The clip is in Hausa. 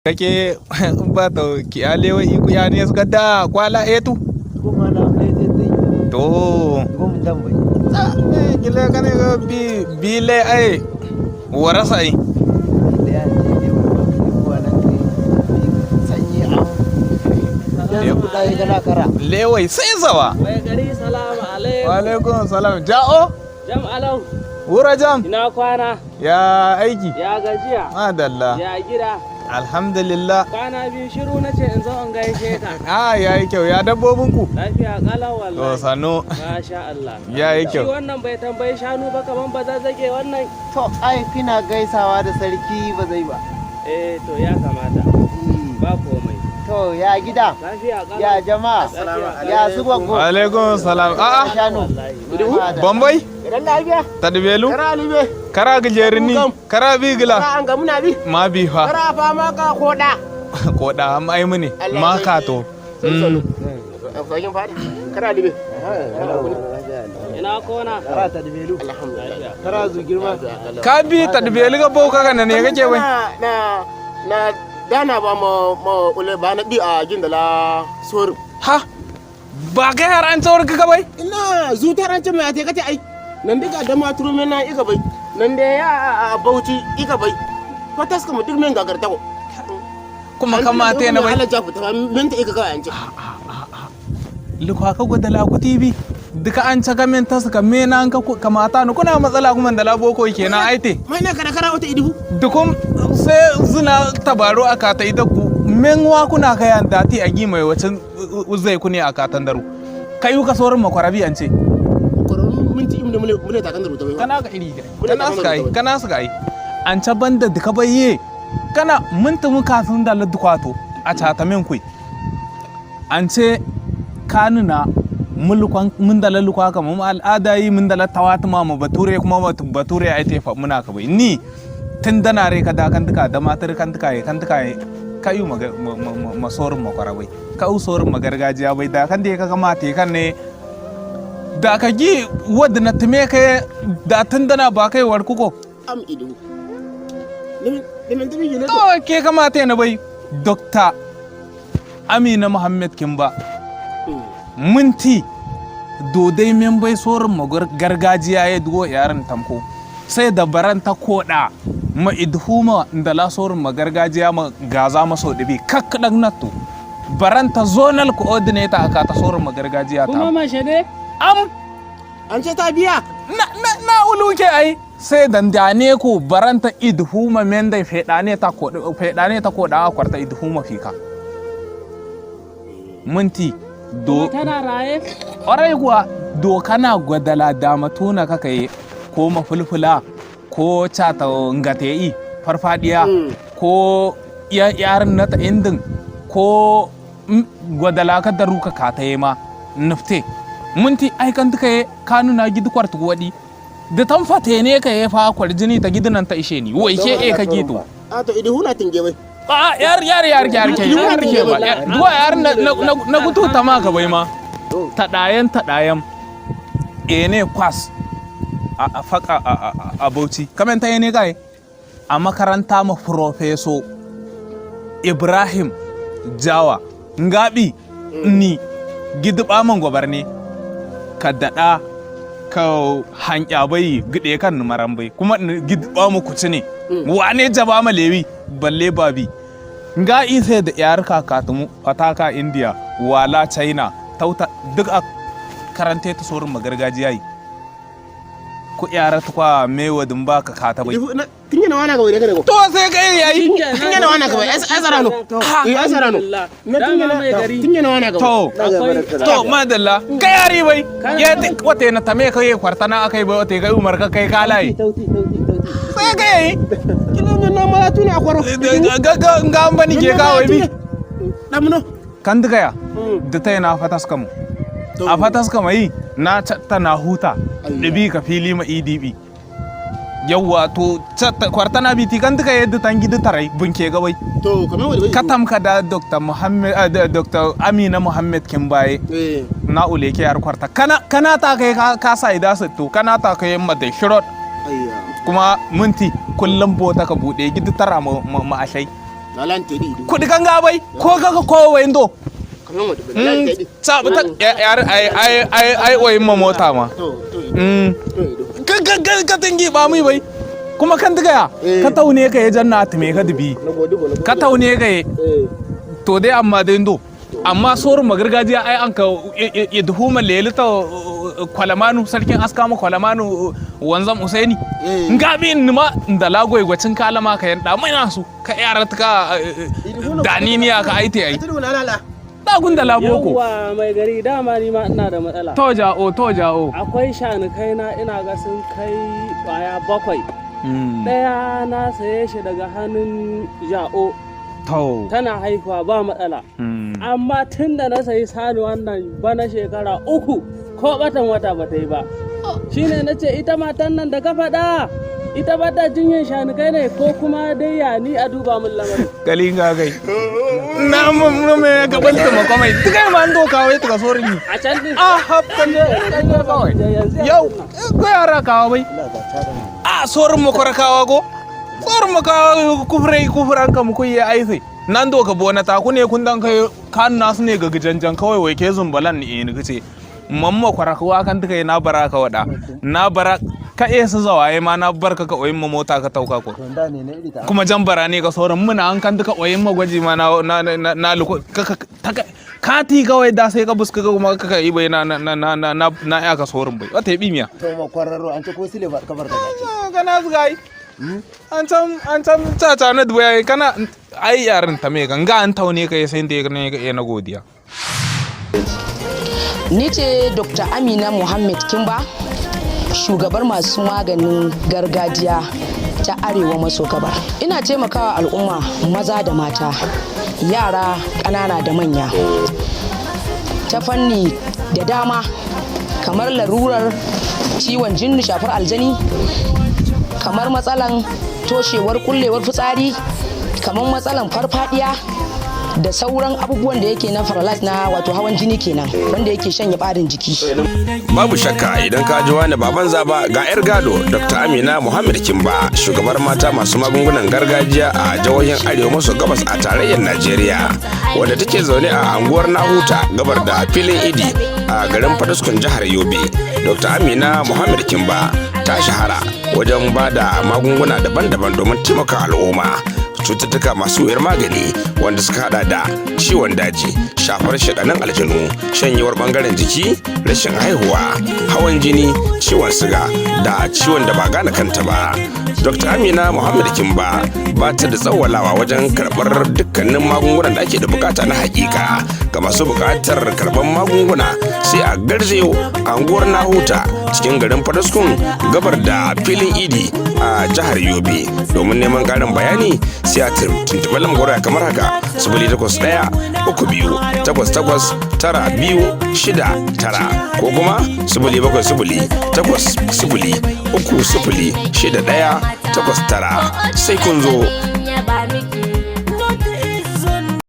Kake ba to ki alewa iku ya ne suka da kwala etu. Kuma na ne zai To gum dan bai. Gile kane ga bi bile ai warasa ai. Da ya ce ne wai ba ka kuwa nan kai sanyi am. Yanzu ku dai gana kara. Lewai sai zawa. Wai gari, salamu alaikum. Wa alaikum salam. Ja'o. Jam alau. Wura jam. Ina kwana? Ya aiki? Ya gajiya? Madalla. Ya gida? Alhamdulillah. Kwana biyu shiru, na ce in zo in gaishe ka. Ah, yayi kyau. Ya dabbobin ku? Lafiya kalau To wallahi. sano. Masha Allah. Yayi Shi kyau. wannan bai tambayi shanu ba, kaman ba zazzage wannan. To ai kina gaisawa da sarki ba zai ba. Eh, to ya kamata. Ba komai. To ya gida? Lafiya kalau. Ya jama'a? Lafiya. Ya su gwaggo? Wa alaikum salam. A'a. Shanu. Wallahi. Bambai? Idan lafiya. Tadbelu? Kara alibe. Kara gajerini? Kara bigila? Kara an ga muna bi. Ma bi fa. Kara fama ka koda. Ko da am ai mune. Allah Ma sarki. ka to. Sanu. Fakin fadi. Kara alibe. Ina kona? Kara ta dubelu. Alhamdulillah. Kara zu girma. Ka bi tadbelu ga bau kaga ne kake bai. Na na dana ba ma ma ule ba na bi a gindala sor. Ha? Ba kai har an tsawar ka bai? Ina zutar an ce mai ate kace ai. Nan diga da ma turu na iga bai. Nan da ya a Bauchi iga bai. Fatas kuma duk men gagar tawo. Kuma kamata na bai. Allah ja fita men ta iga kawai an ce. Lukwa ka gwada lakuti bi. Duka an caka min ta suka mena an ka kamata ni kuna matsala kuma da laboko kenan aite. Mai na kada kara wata idihu. Dukun sai zina tabaro a kata ita ku menwa kuna kayan dati a gimai wacin zai ku ne a katan daru. Kayu ka saurin makwarabi an ce. Kwararrun minti imda mune mune takan da rubuta bai. Kana ga iri kana suka yi kana suka yi an ca banda duka bayye kana mun tumu kafin da ladukwato a cata min kui an ce kanuna mulkwan mun da lalukwa ka mu al'ada yi mun da lattawata ma mu bature kuma mu bature ai tefa muna ka bai ni tun dana re ka da kan duka da matar kan duka kan duka ka yi masorin makwara bai ka u sorin magargajiya bai da kan da ya ka kamata kan ne da ka gi wadda na tume ka da tun dana ba kai war kuko. Am idihu. Lemin tabi gine. To ke kamata na bai Dr. Amina Muhammad Kimba minti dodai men bai sorin magar gargajiya ya dugo yaran tamko sai da baran ta koda ma idhuma da la sorin magargajiya ma gaza maso dibi kakkadan natto baran ta zonal coordinator aka ta sorin magargajiya ta Kuma mace ne? Am. An ce ta biya. Na na na uluke ai sai dandane ko baranta idhuma mendai fedane ta ko fedane ta ko da kwarta idhuma fika minti do. Kuma tana raye? Ƙwarai kuwa, do kana gwadala dama tuna kaka yi ko mafulfula ko cata ngate'i farfadiya ko yarin nata indin ko gwadala ka daru ka kataye ma nufte minti ai kan duka ye kanu na gidi kwartu waɗi da tan fate ne ka ye fa kwarjini ta gidinan ta ishe ni wai ke e ka gito. A to idihu na tinge bai. A yar yar yar yar ke yar ke ba duwa yar na na gutu ta ma ka bai ma ta ɗayan ta ɗayan ene kwas a faka a Bauchi kamen ta ne kai a makaranta ma Profeso Ibrahim Jawa Ngabi ni gidiba man gobar ne ka daɗa ka hanƙya bai gide kan numaran bai kuma gidiba mu kuci ne wane jaba ma lewi balle babi nga ise da yar kakatumu fataka India wala China tauta duk a karante ta sorin magargajiya yi ku yara ta kwa mewa dun ba ka kata bai. Idihu na tinge na wana ga bai da ko. To sai kai yayi. Tinge na wana ga bai ai sarano. Eh, ai sarano. Na tinge Dama na mai gari. tinge na wana ga bai. To to madalla kai yari bai ya wata na tame kai kwartana akai bai wata kai umar ka kai kalai Tauti tauti tauti. Sai kai yayi. Kilo ne na mala tuni a kwaro. Ga ga ga an bani ke kawai bi. Damno. Kan duka ya da ta yana fatas kamu a fatas kama yi na ta na huta ɗabi ka fili ma edb yawwa to kwartana biti kan duka yadda tan gidi tarai bunke gabai. To kamar wani bai. Katam ka da Dr. Muhammad Dr. Amina Muhammad Kimbaye. Eh. Na uleke yar kwarta kana kana ta kai ka sa ida to kana ta kai ma da shirot. Ayya. Kuma minti kullum bota ka bude gidi tara ma ma ashai. Lalan te di. Kudi kan ga bai ko ka ko wai ndo. Kaman wadu lalan te di. Sa ta yar ai ai ai ai oyin ma mota ma. To to Mm. to ido. Ka ka ka ka tingi ba mai bai. Kuma kan diga ya ka taune ka ya janna tume ka dubi. Na gode go na gode. Ka taune ka ye. Eh. To dai amma dai ndo. Amma sorin magargajiya ai an ka idhuma lelita kwalamanu sarkin askama kwalamanu wanzam usaini. Eh. Ngabi nima da lagoy gwacin kalama ka yan da mai nasu ka yara ta ka daniniya ka aite ai. Atiru na lala. Dagun da laboko. Yawwa mai gari, dama ni ma ina da matsala. To ja'o, to ja'o. Akwai shanukai na, ina ga sun kai kwaya bakwai. Ɗaya na saye shi daga hannun ja'o. To. Tana haihuwa ba matsala. Amma tun da na sayi sanuwan nan bana shekara 3, ko batan wata ba ta yi ba. Shine na ce ita matan nan da ka faɗa, ita ba ta jinyan shanukai ne ko kuma dai ya ni a duba min lamarin. Kalinga kai. Na mu me gaban ta makomai. Tukai ma ndo kawai tuka sorin ni. A can din. Ah hap kan je kawai. Yau ko yara kawo bai. A sorin mu korakawa go. Sorin mu kawo kufrai kufran ka mu kuyi aife. Nan do ka bona ta ku ne kun dan kai kan nasu ne ga gijanjan kawai wai ke zumbalan ni ni kace. Mamma kwarakawa kan tukai na bara ka wada. Na bara ka iya su zawaye ma na barka ka oyin ma mota ka tauka ko. Wanda ne na iri ta. Kuma jan barane ka sauran muna an kan duka oyin magwaji ma na na na na luko ka ka kati kawai da sai ka buska ka kuma ka yi bai na na na na na na ya ka sauran bai wata yi bimiya. To ma kwararo an ce ko sile ba kabar ka gaci. Kana su gai an can caca na dubai kana ai yaran ta me ganga an taune ka sai da ne ka na godiya. Ni ce Dr. Amina Muhammad Kimba, shugabar masu maganin gargajiya ta Arewa maso gabar. Ina taimakawa al'umma maza da mata, yara ƙanana da manya. Ta fanni da dama kamar larurar ciwon jinnu shafar aljani, kamar matsalan toshewar kullewar fitsari, kamar matsalan farfadiya, da sauran abubuwan da yake na paralyze na wato hawan jini kenan wanda yake shanye barin jiki. Babu shakka idan ka ji wani baban zaba ga 'yar gado Dr. Amina Muhammad Kimba, shugabar mata masu magungunan gargajiya a jihohin Arewa maso gabas a tarayyar Najeriya, wadda take zaune a anguwar Nahuta gabar da filin Idi a garin Fataskun jihar Yobe. Dr. Amina Muhammad Kimba ta shahara wajen ba da magunguna daban-daban domin taimaka al'umma. Cututtuka masu wuyar magani wanda suka hada da ciwon daji, shafar shaɗanin aljanu, shanyewar bangaren jiki, rashin haihuwa, hawan jini, ciwon siga da ciwon da ba gane kanta ba. Dr. Amina Muhammad Kimba ba ta da tsawalawa wajen karɓar dukkanin magungunan da ake da bukata na hakika. Ga masu bukatar karɓar magunguna sai a garzayo anguwar Nahuta cikin garin Fataskun gabar da filin Idi a jihar Yobe. Domin neman ƙarin bayani sai a tuntuɓi lambar waya kamar haka: 08132889269 ko kuma 07080306189. Sai kun zo. Yaba miki.